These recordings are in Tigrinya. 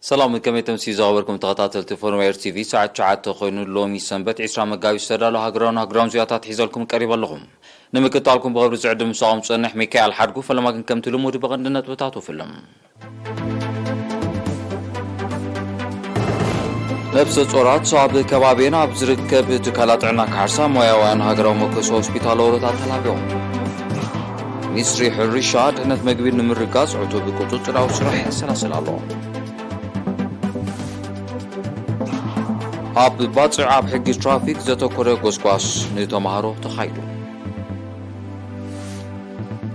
ሰላም፣ ከመይ ተምሲ ዝኸበርኩም ተኸታተልቲ ፎርም ኤር ቲቪ፣ ሰዓት ትሽዓተ ኮይኑ ሎሚ ሰንበት ዕስራ መጋቢት ዝተዳለወ ሃገራውን ሃገራውን ዜናታት ሒዘልኩም ቀሪበ ኣለኹም። ንምክትታልኩም ብኽብሪ ዝዕድም ምሳኹም ዝጸንሕ ሚካኤል ሓድጉ። ፈለማ ግን ከምቲ ልሙድ ብቐንዲ ነጥብታቱ ፍልም። ነብሰ ጾራት ኣብ ከባቢና ኣብ ዝርከብ ትካላት ጥዕና ክሓርሳ ሞያውያን ሃገራዊ መኮስ ሆስፒታል ኦሮታ ተላብዮም። ሚኒስትሪ ሕርሻ ድሕነት መግቢ ንምርጋጽ ዕቱብ ቁጽጽራዊ ስራሕ የሰላስል ኣሎ። ኣብ ባጽዕ ኣብ ሕጊ ትራፊክ ዘተኮረ ጎስጓስ ንተማሃሮ ተኻይዱ።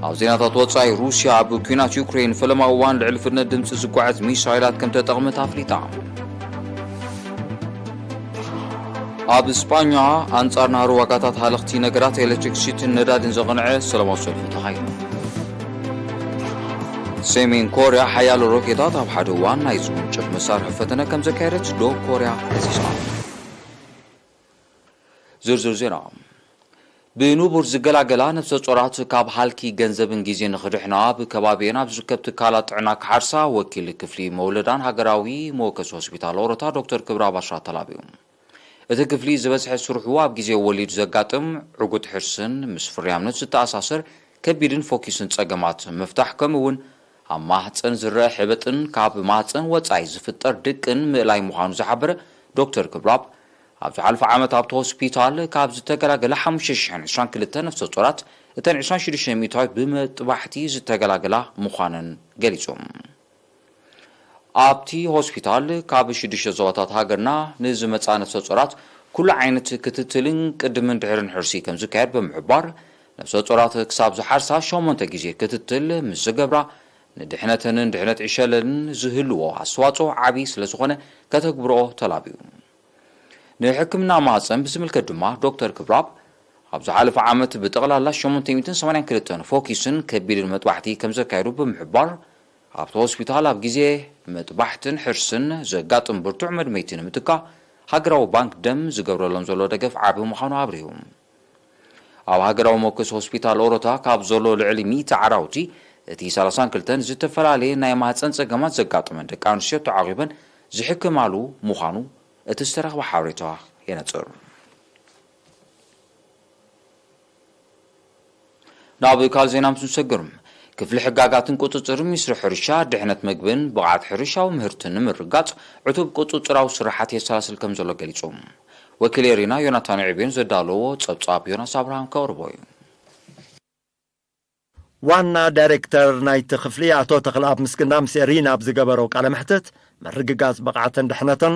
ኣብ ዜናታት ወጻኢ፣ ሩስያ ኣብ ኲናት ዩክሬን ፈለማ እዋን ልዕሊ ፍጥነት ድምጺ ዝጓዓዝ ሚሳይላት ከም ተጠቕመት ኣፍሊጣ። ኣብ ስጳኛ ኣንጻር ናህሪ ዋጋታት ሃለኽቲ ነገራት ኤሌክትሪክሲቲን ነዳድን ዘቕንዐ ሰላማዊ ሰልፊ ተኻይዱ። ሰሜን ኮርያ ሓያሎ ሮኬታት ኣብ ሓደ እዋን ናይ ዝውንጨፍ መሳርሒ ፈተነ ከም ዘካየደት ደቡብ ኮርያ ከሲሳ። ዝርዝር ዜና። ብንቡር ዝገላገላ ነፍሰ ጾራት ካብ ሃልኪ ገንዘብን ግዜ ንኽድሕና ኣብ ከባቢየን ኣብ ዝርከብ ትካላት ጥዕና ክሓርሳ ወኪል ክፍሊ መውለዳን ሃገራዊ መወከሲ ሆስፒታል ኦሮታ ዶክተር ክብራ ባሽራ ተላብዩ። እቲ ክፍሊ ዝበዝሐ ስርሑ ኣብ ግዜ ወሊድ ዘጋጥም ዕጉት ሕርስን ምስ ፍርያምነት ዝተኣሳሰር ከቢድን ፎኪስን ጸገማት ምፍታሕ፣ ከምኡ እውን ኣብ ማህጸን ዝረአ ሕበጥን ካብ ማህጸን ወጻኢ ዝፍጠር ድቅን ምእላይ ምዃኑ ዝሓበረ ዶክተር ክብራብ፣ ኣብ ዝሓለፈ ዓመት ኣብቲ ሆስፒታል ካብ ዝተገላገለ ሓሙሽተ ሽሕን ዕስራን ክልተ ነፍሰ ጾራት እተን ዕስራን ሽዱሽተ ሚእታዊት ብመጥባሕቲ ዝተገላገላ ምዃነን ገሊጹ። ኣብቲ ሆስፒታል ካብ ሽዱሽተ ዞባታት ሃገርና ንዝመጻ ነፍሰ ጾራት ኩሉ ዓይነት ክትትልን ቅድምን ድሕርን ሕርሲ ከም ዝካየድ ብምሕባር፣ ነፍሰ ጾራት ክሳብ ዝሓርሳ ሸሞንተ ግዜ ክትትል ምስ ዝገብራ፣ ንድሕነተንን ድሕነት ዕሸለንን ዝህልዎ ኣስተዋጽኦ ዓቢ ስለ ዝኾነ ከተግብርኦ ተላብዩ። ንሕክምና ማህጸን ብዝምልከት ድማ ዶክተር ክብራብ፣ ኣብ ዝሓለፈ ዓመት ብጠቕላላ ሸሞንተ ሚእትን ሰማንያን ክልተን ፎኪስን ከቢድን መጥባሕቲ ከም ዘካየዱ ብምሕባር፣ ኣብቲ ሆስፒታል ኣብ ግዜ መጥባሕትን ሕርስን ዘጋጥም ብርቱዕ መድመይቲ ንምትካእ ሃገራዊ ባንክ ደም ዝገብረሎም ዘሎ ደገፍ ዓቢ ምዃኑ ኣብሪሁ። ኣብ ሃገራዊ መወከሲ ሆስፒታል ኦሮታ ካብ ዘሎ ልዕሊ ሚእቲ ዓራውቲ፣ እቲ ሰላሳን ክልተን ዝተፈላለየ ናይ ማህጸን ጸገማት ዘጋጠመን ደቂ ኣንስትዮ ተዓቒበን ዝሕክማሉ ምዃኑ እቲ ዝተረኽበ ሓበሬታ የነጽር። ናብ ካልእ ዜና ምስ ንሰግር፣ ክፍሊ ሕጋጋትን ቁጽጽርን ሚኒስትሪ ሕርሻ፣ ድሕነት መግብን ብቕዓት ሕርሻዊ ምህርትን ንምርጋጽ ዕቱብ ቁጽጽራዊ ስራሓት የሰላስል ከም ዘሎ ገሊጹ። ወኪል ኤሪና ዮናታን ዕቤን ዘዳለዎ ጸብጻብ ዮናስ ኣብርሃም ከቕርቦ እዩ። ዋና ዳይሬክተር ናይቲ ክፍሊ ኣቶ ተኽለኣብ ምስግና ምስ ኤሪና ኣብ ዝገበሮ ቃለ መሕትት፣ ምርግጋጽ ብቕዓትን ድሕነትን፣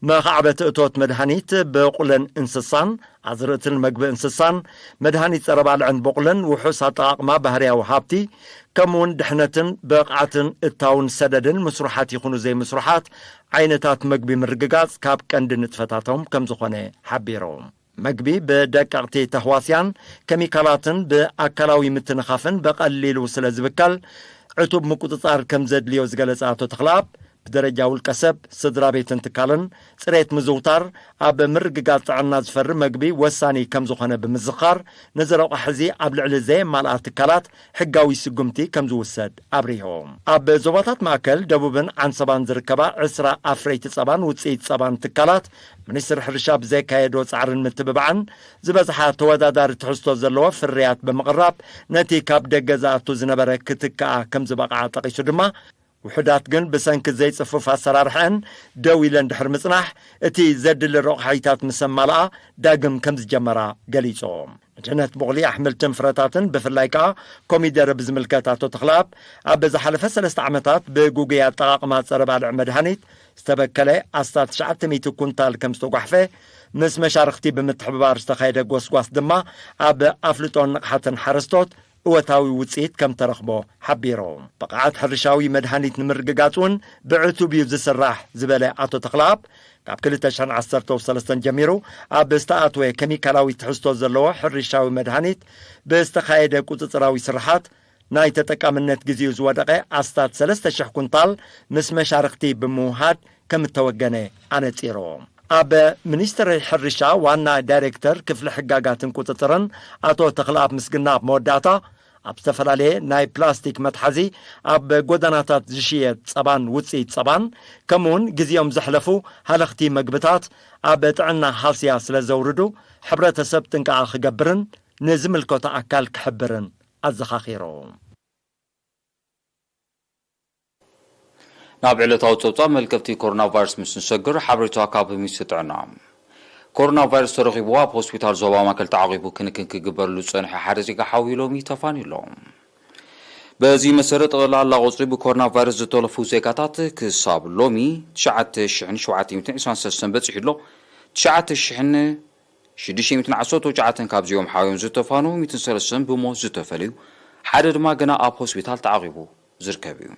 መኻዕበቲ እቶት መድሃኒት፣ በቑልን እንስሳን፣ ኣዝርእትን መግቢ እንስሳን፣ መድሃኒት ጸረ ባልዕን በቑልን፣ ውሑስ ኣጠቓቕማ ባህርያዊ ሃብቲ፣ ከምኡውን ድሕነትን ብቕዓትን እታውን ሰደድን ምስሩሓት ይኹኑ ዘይምስሩሓት ዓይነታት መግቢ ምርግጋጽ ካብ ቀንዲ ንጥፈታቶም ከም ዝኾነ ሓቢሮም። መግቢ ብደቀቕቲ ተህዋስያን ኬሚካላትን ብኣካላዊ ምትንኻፍን ብቐሊሉ ስለ ዝብከል፣ ዕቱብ ምቁጽጻር ከም ዘድልዮ ዝገለጸ ኣቶ ተኽለኣብ፣ ብደረጃ ውልቀ ሰብ፣ ስድራ ቤትን ትካልን፣ ጽሬት ምዝውታር ኣብ ምርግጋጽ ጥዕና ዝፈሪ መግቢ ወሳኒ ከም ዝኾነ ብምዝኻር፣ ነዚ ረቋሒ እዚ ኣብ ልዕሊ ዘየማልኣ ትካላት ሕጋዊ ስጉምቲ ከም ዝውሰድ ኣብሪሆም። ኣብ ዞባታት ማእከል፣ ደቡብን ዓንሰባን ዝርከባ ዕስራ ኣፍረይቲ ጸባን ውጽኢት ጸባን ትካላት፣ ሚኒስትሪ ሕርሻ ብዘካየዶ ጻዕርን ምትብባዕን፣ ዝበዝሓ ተወዳዳሪ ትሕዝቶ ዘለዎ ፍርያት ብምቕራብ፣ ነቲ ካብ ደገ ዝኣቱ ዝነበረ ክትከኣ ከም ዝበቕዓ ጠቒሱ ድማ፣ ውሑዳት ግን ብሰንኪ ዘይጽፉፍ ኣሰራርሐአን ደው ኢለን ድሕሪ ምጽናሕ፣ እቲ ዘድሊ ረቑሓይታት ምስ ኣማልኣ ዳግም ከም ዝጀመራ ገሊጾም። ንድሕነት ቡቕሊ፣ ኣሕምልትን ፍረታትን፣ ብፍላይ ከኣ ኮሚደረ ብዝምልከት ኣቶ ተኽለኣብ፣ ኣብ ዝሓለፈ ሰለስተ ዓመታት ብግጉይ ኣጠቓቕማ ጸረ ባልዕ መድሃኒት ዝተበከለ ኣስታት ትሽዓተ ሚእቲ ኩንታል ከም ዝተጓሕፈ፣ ምስ መሻርኽቲ ብምትሕብባር ዝተኻየደ ጎስጓስ ድማ ኣብ ኣፍልጦን ንቕሓትን ሓረስቶት እወታዊ ውጽኢት ከም ተረኽቦ ሓቢሮም። ብቕዓት ሕርሻዊ መድሃኒት ንምርግጋጽ እውን ብዕቱብ እዩ ዝስራሕ ዝበለ ኣቶ ተኽለኣብ፣ ካብ ክልተ ሽሕን ዓሰርተው ሰለስተን ጀሚሩ ኣብ ዝተኣትወ ኬሚካላዊ ትሕዝቶ ዘለዎ ሕርሻዊ መድሃኒት ብዝተኻየደ ቁጽጽራዊ ስርሓት ናይ ተጠቃምነት ግዜኡ ዝወደቐ ኣስታት ሰለስተ ሽሕ ኩንታል ምስ መሻርኽቲ ብምውሃድ ከም እተወገነ ኣነጺሮም። ኣብ ሚኒስትሪ ሕርሻ ዋና ዳይሬክተር ክፍሊ ሕጋጋትን ቁጽጽርን ኣቶ ተኽለኣብ ምስግና ኣብ መወዳእታ፣ ኣብ ዝተፈላለየ ናይ ፕላስቲክ መትሓዚ፣ ኣብ ጎደናታት ዝሽየጥ ጸባን ውጽኢት ጸባን፣ ከምኡውን ግዜኦም ዘሕለፉ ሃለኽቲ መግብታት ኣብ ጥዕና ሃስያ ስለ ዘውርዱ፣ ሕብረተሰብ ጥንቃቐ ክገብርን ንዝምልከቶ ኣካል ክሕብርን ኣዘኻኺሩ። ናብ ዕለታዊ ጸብጻብ መልከፍቲ ኮሮና ቫይረስ ምስ ንሰግር፣ ሓበሬታ ካብ ሚኒስትሪ ጥዕና። ኮሮና ቫይረስ ተረኺቡ ኣብ ሆስፒታል ዞባ ማእከል ተዓቒቡ ክንክን ክግበረሉ ዝጸንሐ ሓደ ዜጋ ሓዊ ሎሚ ተፋንዩ ኣሎ። በዚ መሰረት፣ ጠቕላላ ቁጽሪ ብኮሮና ቫይረስ ዝተለፉ ዜጋታት ክሳብ ሎሚ ትሽዓተ ሽሕን ሸውዓተ ሚእትን ዕስራን ሰለስተን በጺሑ ኣሎ። ትሽዓተ ሽሕን ሽዱሽተ ሚእትን ዓሰርተ ትሽዓተን ካብዚኦም ሓውዮም ዝተፋኑ፣ ሚእትን ሰለስተን ብሞት ዝተፈለዩ፣ ሓደ ድማ ገና ኣብ ሆስፒታል ተዓቒቡ ዝርከብ እዩ።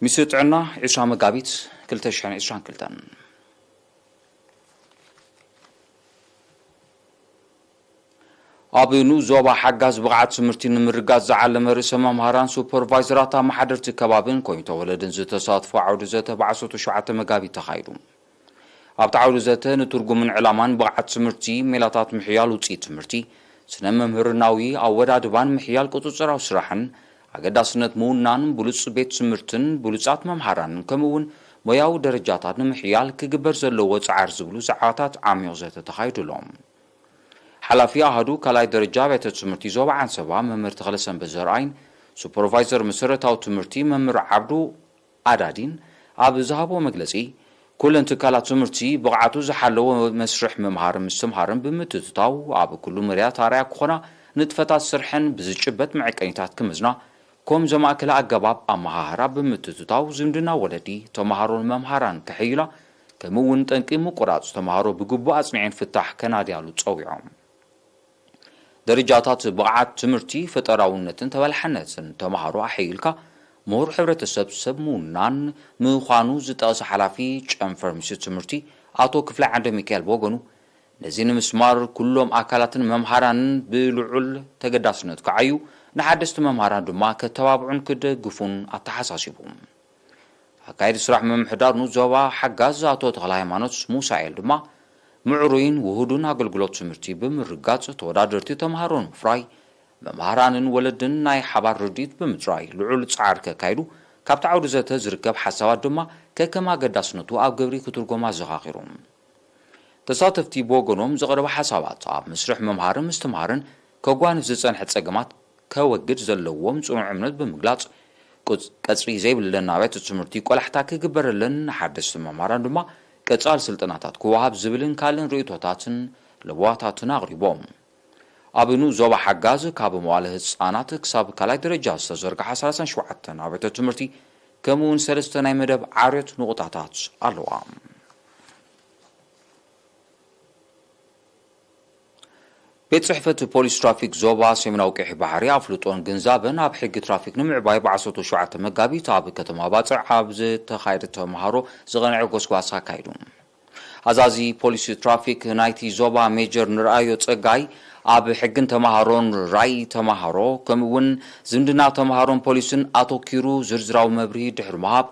ሚኒስትሪ ጥዕና፣ ዕስራ መጋቢት ክልተ ሽሕን ዕስራን ክልተን። ኣብ ንኡስ ዞባ ሓጋዝ ብቕዓት ትምህርቲ ንምርጋጽ ዝዓለመ ርእሰ መምሃራን ሱፐርቫይዘራት፣ ኣመሓደርቲ ከባብን ኮሚተ ወለድን ዝተሳትፎ ዓውዲ ዘተ ብዓሰርተ ሸውዓተ መጋቢት ተኻይዱ። ኣብቲ ዓውዲ ዘተ ንትርጉምን ዕላማን ብቕዓት ትምህርቲ፣ ሜላታት ምሕያል ውጽኢት ትምህርቲ፣ ስነ መምህርናዊ ኣወዳድባን ምሕያል ቁጽጽራዊ ስራሕን፣ ኣገዳስነት ምውናን ብሉጽ ቤት ትምህርትን ብሉጻት መምሃራንን፣ ከምኡ እውን ሞያዊ ደረጃታት ንምሕያል ክግበር ዘለዎ ጻዕር ዝብሉ ዛዕባታት ዓሚቕ ዘተ ተኻይዱሎም። ሓላፊ ኣሃዱ ካልኣይ ደረጃ ኣብያተ ትምህርቲ ዞባ ዓንሰባ መምህር ተኽለሰንበት ዘርኣይን ሱፐርቫይዘር መሰረታዊ ትምህርቲ መምህር ዓብዱ ኣዳዲን ኣብ ዝሃብዎ መግለጺ፣ ኩለን ትካላት ትምህርቲ ብቕዓቱ ዝሓለወ መስርሕ ምምሃርን ምስትምሃርን ብምትእትታው፣ ኣብ ኩሉ መዳያት ኣርኣያ ክኾና፣ ንጥፈታት ስርሐን ብዝጭበጥ መዐቀኒታት ክምዝና፣ ከም ዘማእከለ ኣገባብ ኣመሃህራ ብምትእትታው፣ ዝምድና ወለዲ፣ ተመሃሮን መምሃራን ከሐይላ፣ ከምኡ እውን ጠንቂ ምቁራጽ ተመሃሮ ብግቡእ ኣጽኒዐን ፍታሕ ከናድያሉ ጸዊዖም። ደረጃታት ብቕዓት ትምህርቲ፣ ፈጠራውነትን ተበላሕነትን ተመሃሮ ኣሐይልካ፣ ምሁር ሕብረተሰብ ሰብ ምውናን ምዃኑ ዝጠቐሰ ሓላፊ ጨንፈር ሚኒስትሪ ትምህርቲ ኣቶ ክፍላይ ዓንደ ሚካኤል ብወገኑ፣ ነዚ ንምስማር ኩሎም ኣካላትን መምሃራንን ብልዑል ተገዳስነት ክዓዩ፣ ንሓደስቲ መምሃራን ድማ ከተባብዑን ክደግፉን ኣተሓሳሲቡ። ኣካየዲ ስራሕ ምምሕዳር ንኡስ ዞባ ሓጋዝ ኣቶ ተኽለ ሃይማኖት ሙሳኤል ድማ፣ ምዕሩይን ውሁዱን ኣገልግሎት ትምህርቲ ብምርጋጽ፣ ተወዳደርቲ ተምሃሮ ንምፍራይ፣ መምሃራንን ወለድን ናይ ሓባር ርድኢት ብምጥራይ ልዑል ጻዕሪ ከካይዱ፣ ካብቲ ዓውዲ ዘተ ዝርከብ ሓሳባት ድማ ከከም ኣገዳስነቱ ኣብ ግብሪ ክትርጎም ኣዘኻኺሩ። ተሳተፍቲ ብወገኖም ዝቐረቡ ሓሳባት ኣብ መስርሕ ምምሃርን ምስትምሃርን ከጓንፍ ዝጸንሐ ጸገማት ከወግድ ዘለዎም ጽኑዕ እምነት ብምግላጽ፣ ቁጽ-፣ ቀጽሪ ዘይብለን ኣብያተ ትምህርቲ ቆላሕታ ክግበረለን፣ ንሓደስቲ መምሃራን ድማ ቀጻሊ ስልጠናታት ክወሃብ ዝብልን ካልእን ርእይቶታትን ለበዋታትን ኣቕሪቦም። ኣብ ንኡስ ዞባ ሓጋዝ ካብ መዋለ ህጻናት ክሳብ ካልኣይ ደረጃ ዝተዘርግሓ ሰላሳን ሸውዓተን ኣብያተ ትምህርቲ ከምኡ እውን ሰለስተ ናይ መደብ ዓርዮት ንቑጣታት ኣለዋ። ቤት ጽሕፈት ፖሊስ ትራፊክ ዞባ ሰሜናዊ ቀይሕ ባሕሪ ኣፍልጦን ግንዛበን ኣብ ሕጊ ትራፊክ ንምዕባይ ብ ዓሰርተ ሸውዓተ መጋቢት ኣብ ከተማ ባጽዕ ኣብ ዝተኻየደ ተምሃሮ ዝቐንዐ ጎስጓስ ኣካይዱ። ኣዛዚ ፖሊስ ትራፊክ ናይቲ ዞባ ሜጀር ንርኣዮ ጸጋይ፣ ኣብ ሕግን ተምሃሮን ራእይ ተምሃሮ፣ ከምኡ እውን ዝምድና ተምሃሮን ፖሊስን ኣተኪሩ ዝርዝራዊ መብርሂ ድሕሪ ምሃብ፣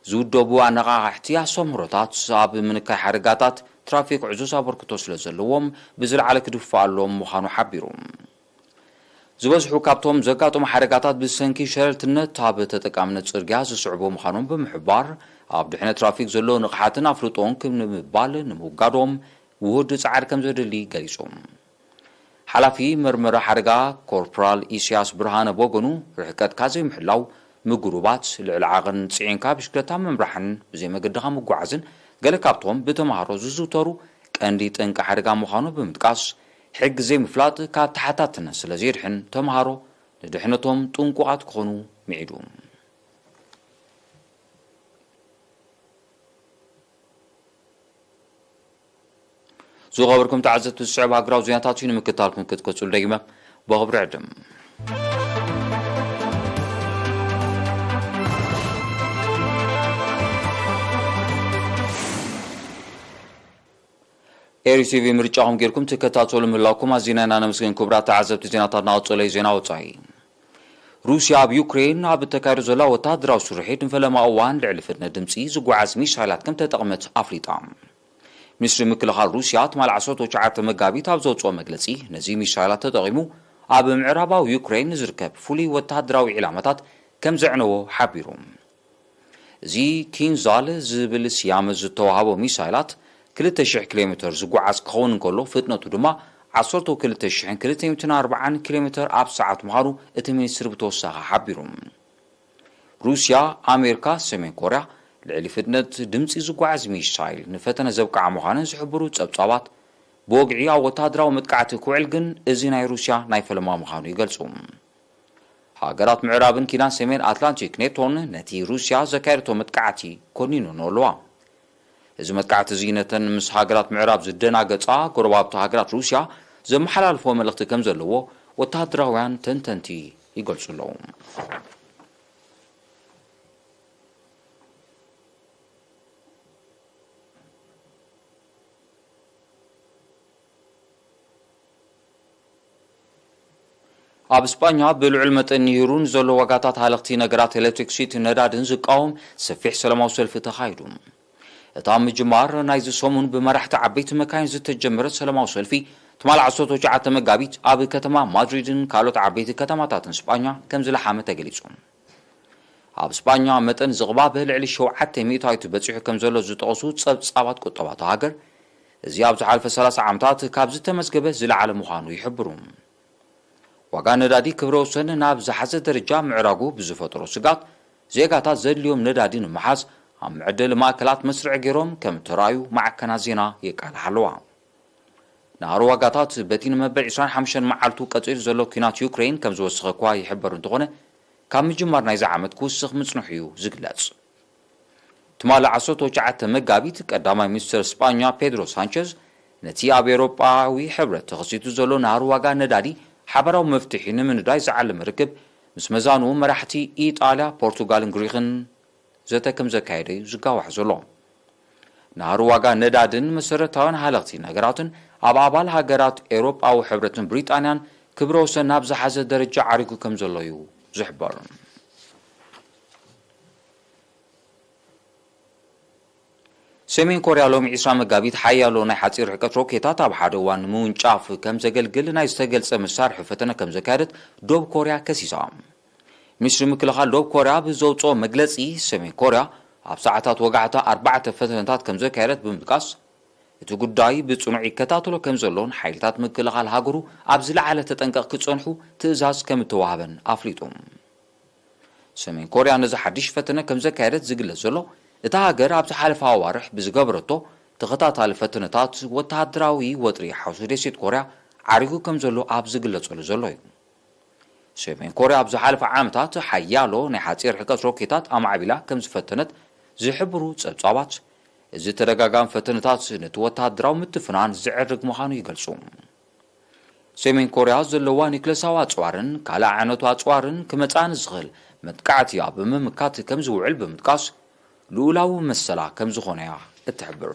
ዝውደቡ ኣነቓቓሕቲ ኣስተምህሮታት ኣብ ምንካይ ሓደጋታት ትራፊክ ዕዙዝ ኣበርክቶ ስለ ዘለዎም፣ ብዝለዓለ ክድፋኣሎም ምዃኑ ሓቢሩ። ዝበዝሑ ካብቶም ዘጋጠሙ ሓደጋታት ብሰንኪ ሸለልትነት ኣብ ተጠቃምነት ጽርግያ ዝስዕቡ ምዃኖም ብምሕባር፣ ኣብ ድሕነት ትራፊክ ዘሎ ንቕሓትን ኣፍልጦን ክብ ንምባል ንምውጋዶም ውሁድ ጻዕሪ ከም ዘድሊ ገሊጹ። ሓላፊ መርመራ ሓደጋ ኮርፖራል ኢሳያስ ብርሃነ ብወገኑ፣ ርሕቀትካ ዘይምሕላው፣ ምጉሩባት፣ ልዕሊ ዓቐን ጽዒንካ ብሽክለታ ምምራሕን ብዘይ መገድኻ ምጓዓዝን ገለ ካብቶም ብተምሃሮ ዝዝውተሩ ቀንዲ ጠንቂ ሓደጋ ምዃኑ ብምጥቃስ፣ ሕጊ ዘይምፍላጥ ካብ ተሓታትነት ስለ ዘየድሕን፣ ተምሃሮ ንድሕነቶም ጥንቁቓት ክኾኑ ምዒዱ። ዝኸበርኩም ተዓዘብቲ፣ ዝስዕብ ሃገራዊ ዜናታት እዩ። ንምክትታልኩም ክትቅጽሉ ደጊመ ብኽብሪ ዕድም። ኤሪ ቲቪ ምርጫኹም ጌርኩም ትከታተሉ ምህላውኩም ኣዚና ኢና ነመስግን። ክቡራት ተዓዘብቲ፣ ዜናታት እናቐጸለ እዩ። ዜና ወጻኢ። ሩስያ ኣብ ዩክሬን ኣብ እተካይዶ ዘላ ወተሃደራዊ ስርሒት ንፈለማ እዋን ልዕሊ ፍጥነት ድምጺ ዝጓዓዝ ሚሳይላት ከም ተጠቕመት ኣፍሊጣ። ሚኒስትሪ ምክልኻል ሩስያ ትማሊ ዓሰርተ ትሽዓተ መጋቢት ኣብ ዘውጽኦ መግለጺ፣ ነዚ ሚሳይላት ተጠቒሙ ኣብ ምዕራባዊ ዩክሬን ንዝርከብ ፍሉይ ወተሃደራዊ ዒላማታት ከም ዘዕነዎ ሓቢሩ። እዚ ኪንዛል ዝብል ስያመ ዝተዋህቦ ሚሳይላት ክልተ ሽሕ ኪሎ ሜተር ዝጓዓዝ ክኸውን እንከሎ፣ ፍጥነቱ ድማ ዓሰርተ ክልተ ሽሕን ክልተ ሚእትን ኣርባዓን ኪሎ ሜተር ኣብ ሰዓት ምዃኑ እቲ ሚኒስትሪ ብተወሳኺ ሓቢሩ። ሩስያ፣ ኣሜሪካ፣ ሰሜን ኮርያ ልዕሊ ፍጥነት ድምጺ ዝጓዓዝ ሚሳይል ንፈተነ ዘብቅዓ ምዃነን ዝሕብሩ ጸብጻባት፣ ብወግዒ ኣብ ወተሃደራዊ መጥቃዕቲ ክውዕል ግን እዚ ናይ ሩስያ ናይ ፈለማ ምዃኑ ይገልጹ። ሃገራት ምዕራብን ኪዳን ሰሜን ኣትላንቲክ ኔቶን ነቲ ሩስያ ዘካየደቶ መጥቃዕቲ ኮኒነንኦ ኣለዋ። እዚ መጥቃዕቲ እዚ ነተን ምስ ሃገራት ምዕራብ ዝደናገጻ ጎረባብቲ ሃገራት ሩስያ ዘመሓላልፎ መልእኽቲ ከም ዘለዎ ወተሃደራውያን ተንተንቲ ይገልጹ ኣለዉ። ኣብ ስጳኛ ብልዑል መጠን ንሂሩ ንዘሎ ዋጋታት ሃለኽቲ ነገራት ኤሌክትሪክሲቲ ነዳድን ዝቃወም ሰፊሕ ሰላማዊ ሰልፊ ተኻይዱ። እታ ምጅማር ናይዚ ሰሙን ብመራሕቲ ዓበይቲ መካይን ዝተጀመረ ሰላማዊ ሰልፊ ትማል ዓሰርተ ትሽዓተ መጋቢት ኣብ ከተማ ማድሪድን ካልኦት ዓበይቲ ከተማታትን ስጳኛ ከም ዝለሓመ ተገሊጹ። ኣብ ስጳኛ መጠን ዝቕባበ ልዕሊ ሸውዓተ ሚእታዊት በጺሑ ከም ዘሎ ዝጠቐሱ ጸብጻባት ቁጠባ እታ ሃገር፣ እዚ ኣብ ዝሓለፈ ሰላሳ ዓመታት ካብ ዝተመዝገበ ዝለዓለ ምዃኑ ይሕብሩ። ዋጋ ነዳዲ ክብረ ወሰን ናብ ዝሓዘ ደረጃ ምዕራጉ ብዝፈጠሮ ስጋት፣ ዜጋታት ዘድልዮም ነዳዲ ንምሓዝ ኣብ መዕደሊ ማእከላት መስርዕ ገይሮም ከም እተራእዩ ማዕከናት ዜና የቃልሓ ኣለዋ። ናህሪ ዋጋታት በቲ ንመበል ዕስራን ሓሙሽተን መዓልቱ ቀጺሉ ዘሎ ኲናት ዩክሬን ከም ዝወሰኸ እኳ ይሕበር እንተኾነ፣ ካብ ምጅማር ናይዚ ዓመት ክውስኽ ምጽንሑ እዩ ዝግለጽ። ትማሊ ዓሰርተ ትሽዓተ መጋቢት፣ ቀዳማይ ሚኒስትር ስጳኛ ፔድሮ ሳንቸዝ ነቲ ኣብ ኤውሮጳዊ ሕብረት ተኸሲቱ ዘሎ ናህሪ ዋጋ ነዳዲ ሓባራዊ መፍትሒ ንምንዳይ ዝዓለመ ርክብ ምስ መዛንኡ መራሕቲ ኢጣልያ፣ ፖርቱጋልን ግሪኽን ዘተ ከም ዘካየደ እዩ ዝጋዋሕ ዘሎ። ናህሪ ዋጋ ነዳድን መሰረታውያን ሃለኽቲ ነገራትን ኣብ ኣባል ሃገራት ኤውሮጳዊ ሕብረትን ብሪጣንያን ክብረ ወሰን ናብ ዝሓዘ ደረጃ ዓሪጉ ከም ዘሎ እዩ ዝሕበር። ሰሜን ኮርያ ሎሚ ዕስራ መጋቢት ሓያሎ ናይ ሓጺር ርሕቀት ሮኬታት ኣብ ሓደ እዋን ንምውንጫፍ ከም ዘገልግል ናይ ዝተገልጸ መሳርሒ ፈተነ ከም ዘካየደት ዶብ ኮርያ ከሲሳ። ሚኒስትሪ ምክልኻል ዶብ ኮርያ ብዘውጽኦ መግለጺ፣ ሰሜን ኮርያ ኣብ ሰዓታት ወጋሕታ ኣርባዕተ ፈተነታት ከም ዘካየደት ብምጥቃስ፣ እቲ ጉዳይ ብጽኑዕ ይከታተሎ ከም ዘሎን ሓይልታት ምክልኻል ሃገሩ ኣብ ዝለዓለ ተጠንቀቕ ክጸንሑ ትእዛዝ ከም እተዋህበን ኣፍሊጡ። ሰሜን ኮርያ ነዚ ሓድሽ ፈተነ ከም ዘካየደት ዝግለጽ ዘሎ፣ እታ ሃገር ኣብ ዝሓለፈ ኣዋርሕ ብዝገበረቶ ተኸታታሊ ፈተነታት ወተሃደራዊ ወጥሪ ሓውሲ ደሴት ኮርያ ዓሪጉ ከም ዘሎ ኣብ ዝግለጸሉ ዘሎ እዩ። ሰሜን ኮርያ ኣብ ዝሓለፈ ዓመታት ሓያሎ ናይ ሓጺር ርሕቀት ሮኬታት ኣማዕቢላ ከም ዝፈተነት ዝሕብሩ ጸብጻባት፣ እዚ ተደጋጋሚ ፈተነታት ነቲ ወተሃደራዊ ምትፍናን ዝዕርግ ምዃኑ ይገልጹ። ሰሜን ኮርያ ዘለዋ ኒክለሳዊ ኣጽዋርን ካልእ ዓይነቱ ኣጽዋርን ክመጽኣ ንዝኽእል መጥቃዕቲ ኣብ ምምካት ከም ዝውዕል ብምጥቃስ፣ ልኡላዊ መሰላ ከም ዝኾነ እያ እትሕብር።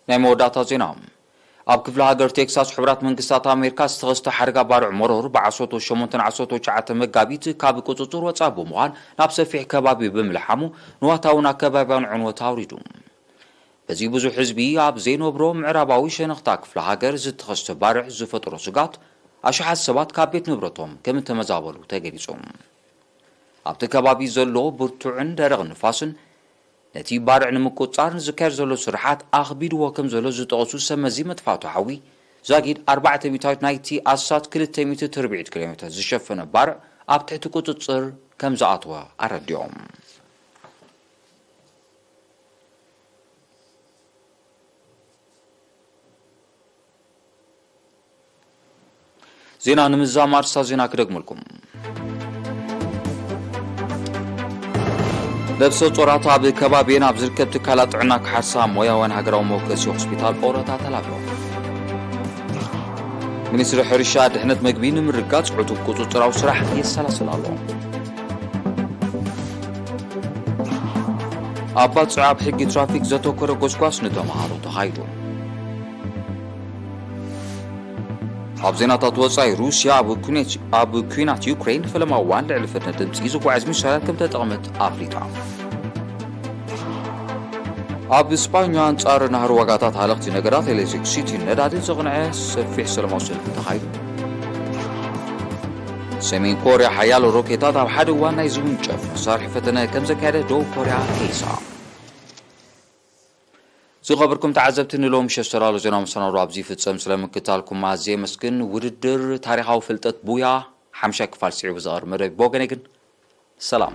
ናይ መወዳእታ ዜና። ኣብ ክፍለ ሃገር ቴክሳስ፣ ሕቡራት መንግስታት ኣሜሪካ ዝተኸስተ ሓደጋ ባርዕ መሮር ብዓሰርተ ሸሞንተን ዓሰርተ ትሽዓተን መጋቢት ካብ ቁጽጽር ወጻኢ ብምዃን ናብ ሰፊሕ ከባቢ ብምልሓሙ፣ ንዋታውን ኣከባቢያውን ዕንወት ኣውሪዱ። በዚ ብዙሕ ህዝቢ ኣብ ዘይነብሮ ምዕራባዊ ሸነኽታ ክፍለ ሃገር ዝተኸስተ ባርዕ ዝፈጠሮ ስጋት፣ ኣሽሓት ሰባት ካብ ቤት ንብረቶም ከም እተመዛበሉ ተገሊጹ። ኣብቲ ከባቢ ዘሎ ብርቱዕን ደረቕን ንፋስን ነቲ ባርዕ ንምቁጽጻር ንዝካየድ ዘሎ ስርሓት ኣኽቢድዎ ከም ዘሎ ዝጠቐሱ ሰብ መዚ መጥፋእቱ ሓዊ፣ ዛጊድ ኣርባዕተ ሚእታዊት ናይቲ ኣስታት ክልተ ሚእቲ ትርብዒት ኪሎ ሜተር ዝሸፈነ ባርዕ ኣብ ትሕቲ ቁጽጽር ከም ዝኣተወ ኣረዲኦም። ዜና ንምዝዛም ኣርእስታት ዜና ክደግመልኩም። ነብሰ ጾራት ኣብ ከባቢየን ኣብ ዝርከብ ትካላት ጥዕና ክሓርሳ ሞያውያን ሃገራዊ መወከሲ ሆስፒታል ቆረታ ተላብዮም። ሚኒስትሪ ሕርሻ ድሕነት መግቢ ንምርጋጽ ዕቱብ ቁጽጽራዊ ስራሕ የሰላስል ኣሎ። ኣብ ባጽዕ ኣብ ሕጊ ትራፊክ ዘተኮረ ጎስጓስ ንተምሃሮ ተኻይዱ። ኣብ ዜናታት ወጻኢ፣ ሩስያ ኣብ ኩናት፣ ኣብ ኩናት ዩክሬን ፈለማ እዋን ልዕሊ ፈተነ ድምጺ ዝጓዓዝ ሚሳይላት ከም ተጠቕመት ኣፍሊጣ። ኣብ ስጳኛ ኣንጻር ናህሪ ዋጋታት ሃለኽቲ ነገራት ኤሌክትሪክሲቲ ነዳዲ ዘቕንዐ ሰፊሕ ሰላማዊ ሰልፊ ተኻይዱ። ሰሜን ኮርያ ሓያሎ ሮኬታት ኣብ ሓደ እዋን ናይ ዝውንጨፍ መሳርሒ ፈተነ ከም ዘካየደ ደቡብ ኮርያ ከይሳ። ዝኸበርኩም ተዓዘብቲ፣ ንሎሚ ሸስተራሎ ዜና መሰናዶ ኣብዚ ይፍጸም። ስለ ምክታልኩም ኣዝየ የመስግን። ውድድር ታሪኻዊ ፍልጠት ቡያ ሓምሻይ ክፋል ስዒቡ ዝቐርብ መደብ ብወገነይ ግን ሰላም።